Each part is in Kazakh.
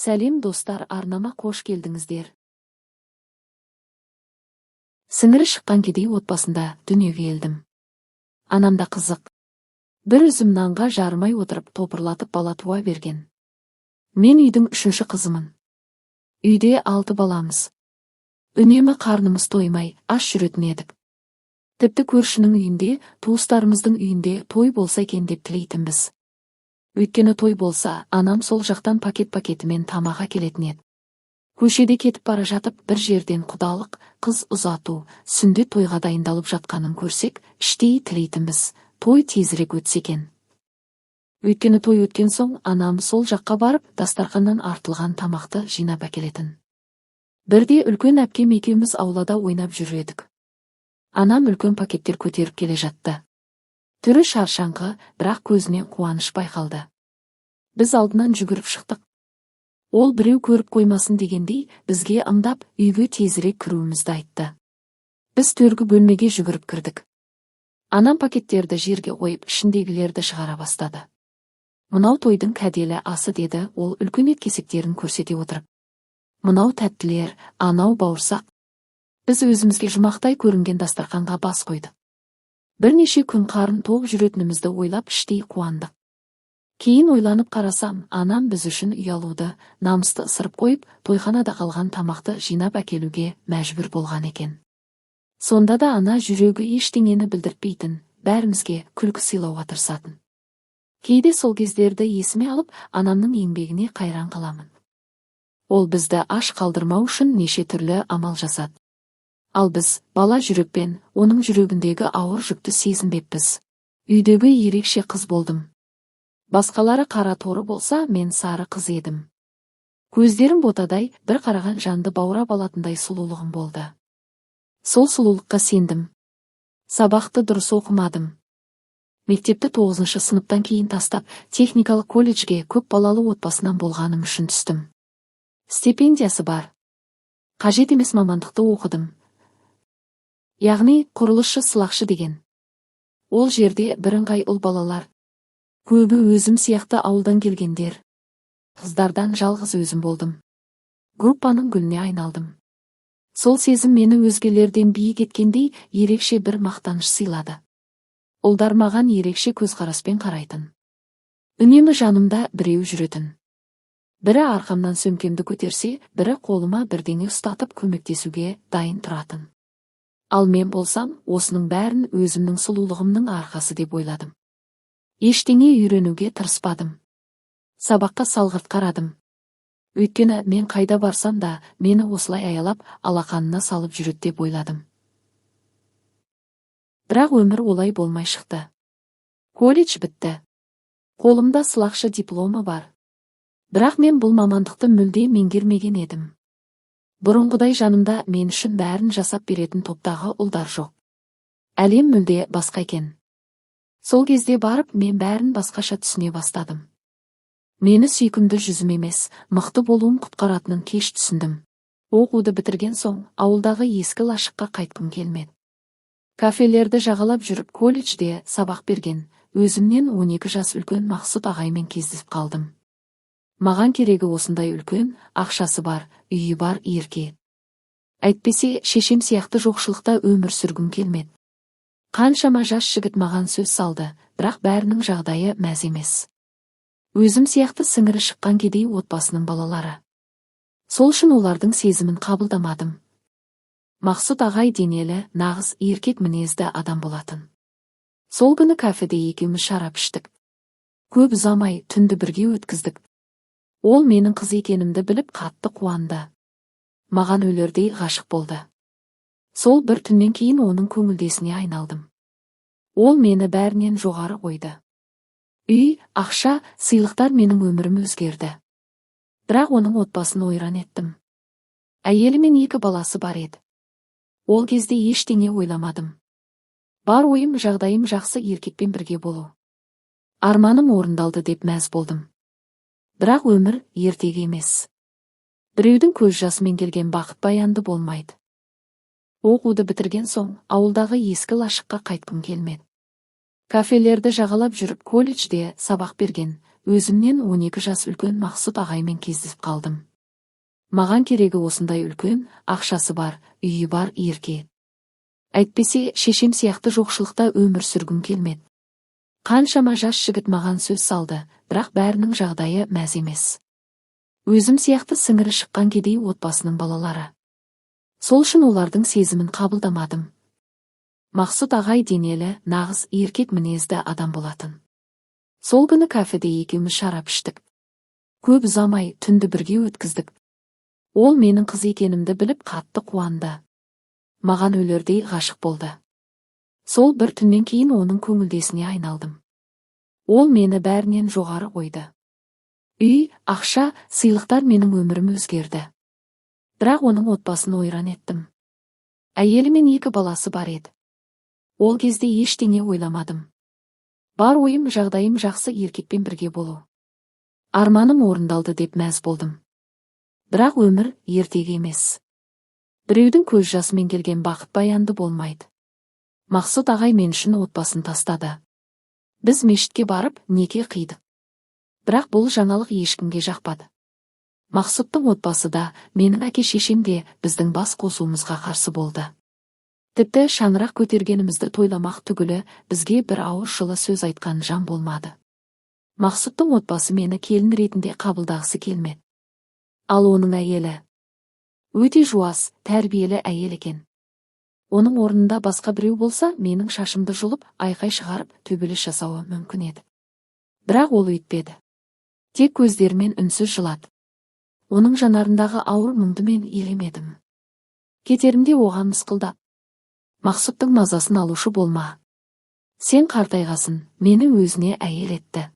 Сәлем, достар, арнама қош келдіңіздер. Сіңірі шыққан кедей отбасында дүниеге келдім. Анам да қызық. Бір үзім нанға жарымай отырып, топырлатып бала туа берген. Мен үйдің үшінші қызымын. Үйде алты баламыз. Үнемі қарнымыз тоймай, аш жүретін едік. Тіпті көршінің үйінде, туыстарымыздың үйінде той болса екен деп тілейтінбіз. Өйткені той болса, анам сол жақтан пакет-пакетімен тамақ әкелетін еді. Көшеде кетіп бара жатып, бір жерден құдалық, қыз ұзату, сүндет тойға дайындалып жатқанын көрсек, іштей тілейтінбіз: той тезірек өтсе екен. Өйткені той өткен соң анам сол жаққа барып, дастарханнан артылған тамақты жинап әкелетін. Бірде үлкен әпкем екеуміз аулада ойнап жүр едік. Анам үлкен пакеттер көтеріп келе жатты. Түрі шаршаңқы, бірақ көзінен қуаныш байқалды. Біз алдынан жүгіріп шықтық. Ол біреу көріп қоймасын дегендей, бізге ымдап, үйге тезірек кіруімізді айтты. Біз төргі бөлмеге жүгіріп кірдік. Анам пакеттерді жерге қойып, ішіндегілерді шығара бастады. «Мынау тойдың кәделі асы», – деді ол үлкен ет кесектерін көрсете отырып. «Мынау тәттілер, анау бауырсақ». Біз өзімізге жұмақтай көрінген дастарханға бас қойдық. Бірнеше күн қарын тоқ жүретінімізді ойлап, іштей қуандық. Кейін ойланып қарасам, анам біз үшін ұялуды, намысты ысырып қойып, тойханада қалған тамақты жинап әкелуге мәжбүр болған екен. Сонда да ана жүрегі ештеңені білдіртпейтін, бәрімізге күлкі сыйлауға тырысатын. Кейде сол кездерді есіме алып, анамның еңбегіне қайран қаламын. Ол бізді аш қалдырмау үшін неше түрлі амал жасады. Ал біз бала жүрекпен оның жүрегіндегі ауыр жүкті сезінбеппіз. Үйдегі ерекше қыз болдым. Басқалары қара торы болса, мен сары қыз едім. Көздерім ботадай, бір қараған жанды баурап алатындай сұлулығым болды. Сол сұлулыққа сендім. Сабақты дұрыс оқымадым. Мектепті тоғызыншы сыныптан кейін тастап, техникалық колледжге көп балалы отбасынан болғаным үшін түстім. Стипендиясы бар. Қажет емес мамандықты оқыдым. Яғни құрылысшы сылақшы деген. Ол жерде бірыңғай ұл балалар. Көбі өзім сияқты ауылдан келгендер. Қыздардан жалғыз өзім болдым. Группаның гүліне айналдым. Сол сезім мені өзгелерден биік еткендей, ерекше бір мақтаныш сыйлады. Ұлдар маған ерекше көзқараспен қарайтын. Үнемі жанымда біреу жүретін. Бірі арқамнан сөмкемді көтерсе, бірі қолыма бірдеңе ұстатып, көмектесуге дайын тұратын. Ал мен болсам, осының бәрін өзімнің сұлулығымның арқасы деп ойладым. Ештеңе үйренуге тырыспадым. Сабаққа салғырт қарадым. Өйткені мен қайда барсам да, мені осылай аялап, алақанына салып жүреді деп ойладым. Бірақ өмір олай болмай шықты. Колледж бітті. Қолымда сылақшы дипломы бар. Бірақ мен бұл мамандықты мүлде меңгермеген едім. Бұрынғыдай жанымда мен үшін бәрін жасап беретін топтағы ұлдар жоқ. Әлем мүлде басқа екен. Сол кезде барып мен бәрін басқаша түсіне бастадым. Мені сүйкімді жүзім емес, мықты болуым құтқаратынын кеш түсіндім. Оқуды бітірген соң ауылдағы ескі лашыққа қайтқым келмеді. Кафелерді жағалап жүріп, колледжде сабақ берген, өзімнен 12 жас үлкен Мақсұт ағаймен кездесіп қалдым. Маған керегі осындай үлкен, ақшасы бар, үйі бар еркек. Әйтпесе, шешем сияқты жоқшылықта өмір сүргім келмеді. Қаншама жас жігіт маған сөз салды, бірақ бәрінің жағдайы мәз емес. Өзім сияқты сіңірі шыққан кедей отбасының балалары. Сол үшін олардың сезімін қабылдамадым. Мақсұт ағай денелі, нағыз еркек мінезді адам болатын. Сол күні кафеде екеуміз шарап іштік. Көп ұзамай түнді бірге өткіздік. Ол менің қыз екенімді біліп, қатты қуанды. Маған өлердей ғашық болды. Сол бір түннен кейін оның көңілдесіне айналдым. Ол мені бәрінен жоғары қойды. Үй, ақша, сыйлықтар, менің өмірім өзгерді. Бірақ оның отбасын ойран еттім. Әйелі мен екі баласы бар еді. Ол кезде ештеңе ойламадым. Бар ойым жағдайым жақсы еркекпен бірге болу. Арманым орындалды деп мәз болдым. Бірақ өмір ертегі емес. Біреудің көз жасымен келген бақыт баянды болмайды. Оқуды бітірген соң ауылдағы ескі лашыққа қайтқым келмеді. Кафелерді жағалап жүріп, колледжде сабақ берген, Өзімнен 12 жас үлкен Мақсұт ағаймен кездесіп қалдым. Маған керегі осындай үлкен, ақшасы бар, үйі бар еркек. Әйтпесе, шешем сияқты жоқшылықта өмір сүргім келмеді. Қаншама жас жігіт маған сөз салды, бірақ бәрінің жағдайы мәз емес. Өзім сияқты сіңірі шыққан кедей отбасының балалары. Сол үшін олардың сезімін қабылдамадым. Мақсұт ағай денелі, нағыз еркек мінезді адам болатын. Сол күні кафеде екеуміз шарап іштік. Көп ұзамай түнді бірге өткіздік. Ол менің қыз екенімді біліп қатты қуанды. Маған өлердей ғашық болды. Сол бір түннен кейін оның көңілдесіне айналдым. Ол мені бәрінен жоғары қойды. Үй, ақша, сыйлықтар менің өмірім өзгерді. Бірақ оның отбасын ойран еттім. Әйелі мен 2 баласы бар еді. Ол кезде ештеңе ойламадым. Бар ойым жағдайым жақсы еркекпен бірге болу. Арманым орындалды деп мәз болдым. Бірақ өмір ертегі емес. Біреудің көз жасымен келген бақыт баянды болмайды. Мақсұт ағай мен үшін отбасын тастады. Біз мешітке барып неке қидық. Бірақ бұл жаңалық ешкімге жақпады. Мақсұттың отбасы да, менің әке-шешем де біздің бас қосуымызға қарсы болды. Тіпті шаңырақ көтергенімізді тойламақ түгілі бізге бір ауыз жылы сөз айтқан жан болмады. Мақсұттың отбасы мені келін ретінде қабылдағысы келмеді. Ал оның әйелі өте жуас, тәрбиелі әйел екен. Оның орнында басқа біреу болса, менің шашымды жұлып, айқай шығарып, төбелес жасауы мүмкін еді. Бірақ ол өйтпеді. Тек көздерімен үнсіз жылады. Оның жанарындағы ауыр мұңды мен елемедім. Кетерімде оған мысқылдап, Мақсұттың мазасын алушы болма. Сен қартайғасын, мені өзіне әйел етті.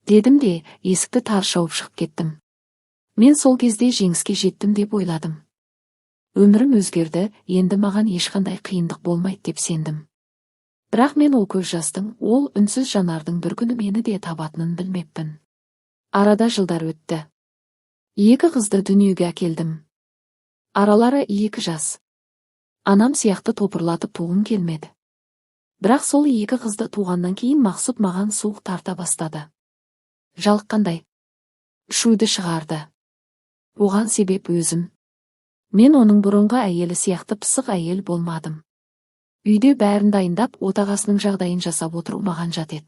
Дедім де, есікті тарс жауып шығып кеттім. Мен сол кезде жеңіске жеттім деп ойладым. Өмірім өзгерді, енді маған ешқандай қиындық болмайды деп сендім. Бірақ мен ол көз жастың, ол үнсіз жанардың бір күні мені де табатынын білмеппін. Арада жылдар өтті. 2 қызды дүниеге әкелдім. Аралары 2 жас. Анам сияқты топырлатып туғым келмеді. Бірақ сол 2 қызды туғаннан кейін Мақсұт маған суық тарта бастады. Жалыққандай. Шуды шығарды. Оған себеп өзім. Мен оның бұрынғы әйелі сияқты пысық әйел болмадым. Үйде бәрін дайындап, отағасының жағдайын жасап отыру маған жат еді.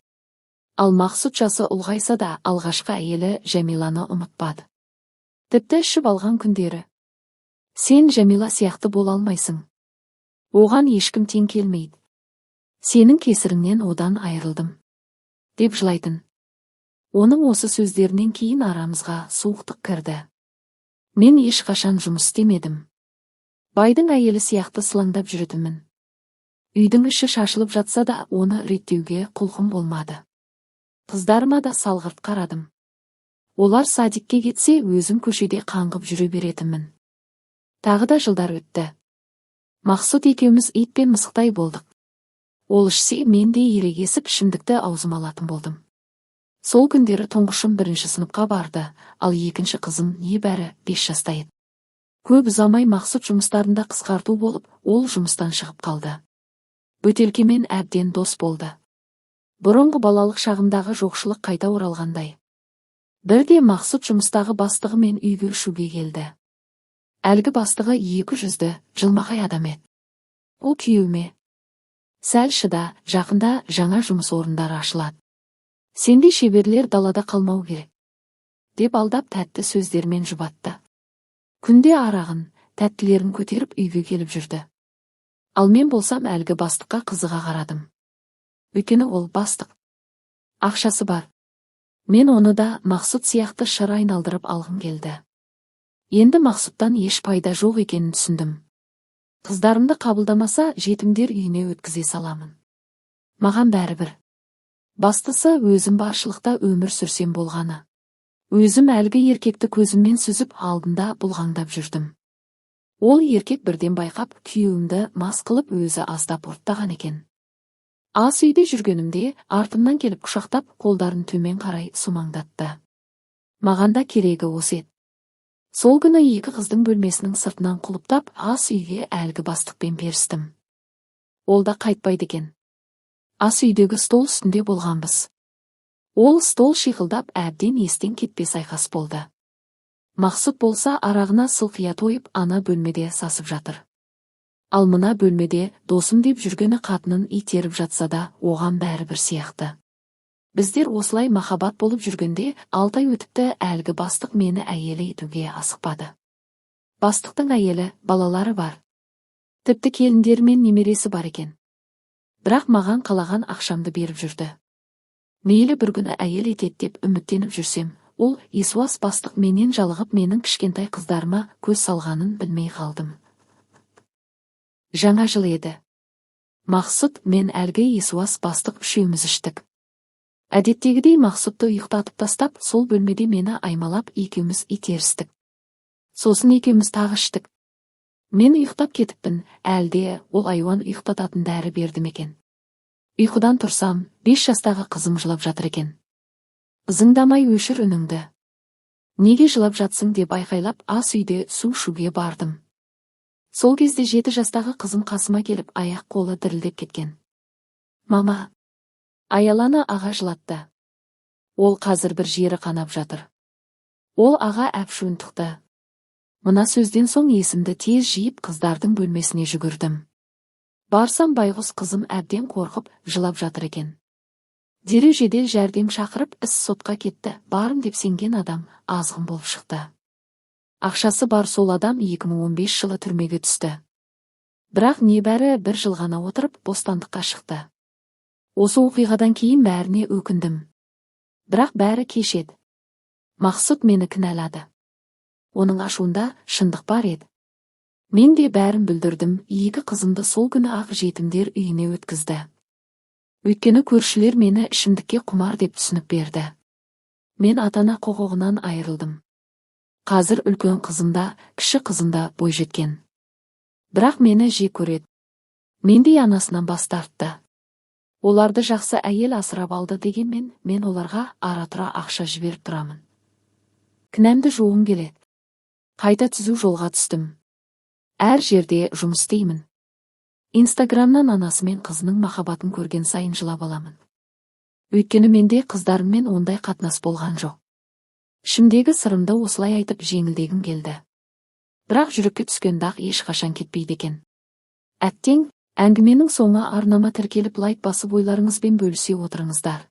Ал Мақсұт жасы ұлғайса да, алғашқы әйелі Жәмиланы ұмытпады. Тіпті ішіп алған күндері. Сен Жәмила сияқты бола алмайсың. Оған ешкім тең келмейді. Сенің кесіріңнен одан айырылдым. Деп жылайтын. Оның осы сөздерінен кейін арамызға суықтық кірді. Мен ешқашан жұмыс істемедім. Байдың әйелі сияқты сылаңдап жүретінмін. Үйдің іші шашылып жатса да, оны реттеуге құлқым болмады. Қыздарыма да салғырт қарадым. Олар садикке кетсе, өзім көшеде қаңғып жүре беретінмін. Тағы да жылдар өтті. Мақсұт екеуміз ит пен мысықтай болдық. Ол ішсе, мен де ерегесіп ішімдікті аузыма алатын болдым. Сол күндері тұңғышым 1-ші сыныпқа барды, ал екінші қызым небәрі 5 жаста еді. Көп ұзамай Мақсұт жұмыстарында қысқарту болып, ол жұмыстан шығып қалды. Бөтелкемен әбден дос болды. Бұрынғы балалық шағымдағы жоқшылық қайта оралғандай. Бірде Мақсұт жұмыстағы бастығымен үйге ішуге келді. Әлгі бастығы 2 жүзді, жылмағай адам еді. Ол күйеуіме: Сәл шыда, жақында жаңа жұмыс орындары ашылады. Сендей шеберлер далада қалмау керек, деп алдап тәтті сөздермен жұбатты. Күнде арағын, тәттілерін көтеріп үйге келіп жүрді. Ал мен болсам әлгі бастыққа қызыға қарадым. Өйткені ол бастық. Ақшасы бар. Мен оны да Мақсұт сияқты шыр айналдырып алғым келді. Енді Мақсұттан еш пайда жоқ екенін түсіндім. Қыздарымды қабылдамаса, жетімдер үйіне өткізе саламын. Маған бәрібір. Бастысы өзім баршылықта өмір сүрсем болғаны. Өзім әлгі еркекті көзіммен сүзіп алдында бұлғаңдап жүрдім. Ол еркек бірден байқап, күйеуімді мас қылып өзі аздап ұрттаған екен. Ас үйде жүргенімде артымнан келіп құшақтап, қолдарын төмен қарай сумаңдатты. Маған да керегі осы еді. Сол күні 2 қыздың бөлмесінің сыртынан құлыптап, ас үйге әлгі бастықпен перістім. Ол да қайтпайды екен. Ас үйдегі стол үстінде болғанбыз. Ол стол шиқылдап, әбден естен кетпес айқас болды. Мақсұт болса, арағына сылқия тойып, ана бөлмеде сасып жатыр. Ал мына бөлмеде досым деп жүргені қатынын итеріп жатса да, оған бәрібір сияқты. Біздер осылай махаббат болып жүргенде 6 ай өтіпті. Әлгі бастық мені әйелі етуге асықпады. Бастықтың әйелі, балалары бар. Тіпті келіндері мен немересі бар екен. Бірақ маған қалаған ақшамды беріп жүрді. Мейлі, бір күні әйел етеді деп үміттеніп жүрсем, ол есуас бастық менен жалығып, менің кішкентай қыздарыма көз салғанын білмей қалдым. Жаңа жыл еді. Мақсұт мен әлгі есуас бастық үшеуміз іштік. Әдеттегідей Мақсұтты ұйықтатып тастап, сол бөлмеде мені аймалап, екеуміз итерістік. Сосын екеуміз тағы іштік. Мен ұйықтап кетіппін, әлде ол айуан ұйықтататын дәрі берді ме екен. Ұйқыдан тұрсам, 5 жастағы қызым жылап жатыр екен. «Ызыңдамай өшір үніңді. Неге жылап жатсың?» деп айқайлап, ас үйде су ішуге бардым. Сол кезде 7 жастағы қызым қасыма келіп, аяқ қолы дірілдеп кеткен. «Мама, Аяланы аға жылатты. Ол қазір бір жері қанап жатыр. Ол аға әпшуін тықты». Мына сөзден соң есімді тез жиып, қыздардың бөлмесіне жүгірдім. Барсам, байғұс қызым әбден қорқып, жылап жатыр екен. Дереу жедел жәрдем шақырып, іс сотқа кетті. Барым деп сенген адам азғын болып шықты. Ақшасы бар сол адам 2015 жылы түрмеге түсті. Бірақ небәрі бір жыл ғана отырып, бостандыққа шықты. Осы оқиғадан кейін бәріне өкіндім. Бірақ бәрі кеш еді. Мақсұт мені кінәлады. Оның ашуында шындық бар еді. Мен де бәрін бүлдірдім, екі қызымды сол күні ақ жетімдер үйіне өткізді. Өйткені көршілер мені ішімдікке құмар деп түсінік берді. Мен ата-ана құқығынан айырылдым. Қазір үлкен қызым да, кіші қызым да бойжеткен. Бірақ мені жек көреді. Мендей анасынан бас тартты. Оларды жақсы әйел асырап алды дегенмен, мен оларға ара-тұра ақша жіберіп тұрамын. Кінәмді жуғым келеді. Қайта түзу жолға түстім. Әр жерде жұмыс істеймін. Инстаграмнан анасы мен қызының махаббатын көрген сайын жылап аламын. Өйткені менде қыздарыммен ондай қатынас болған жоқ. Ішімдегі сырымды осылай айтып, жеңілдегім келді. Бірақ жүрекке түскен дақ ешқашан кетпейді екен. Әттең, әңгіменің соңы. Арнама тіркеліп, лайк басып, ойларыңызбен бөлісе отырыңыздар.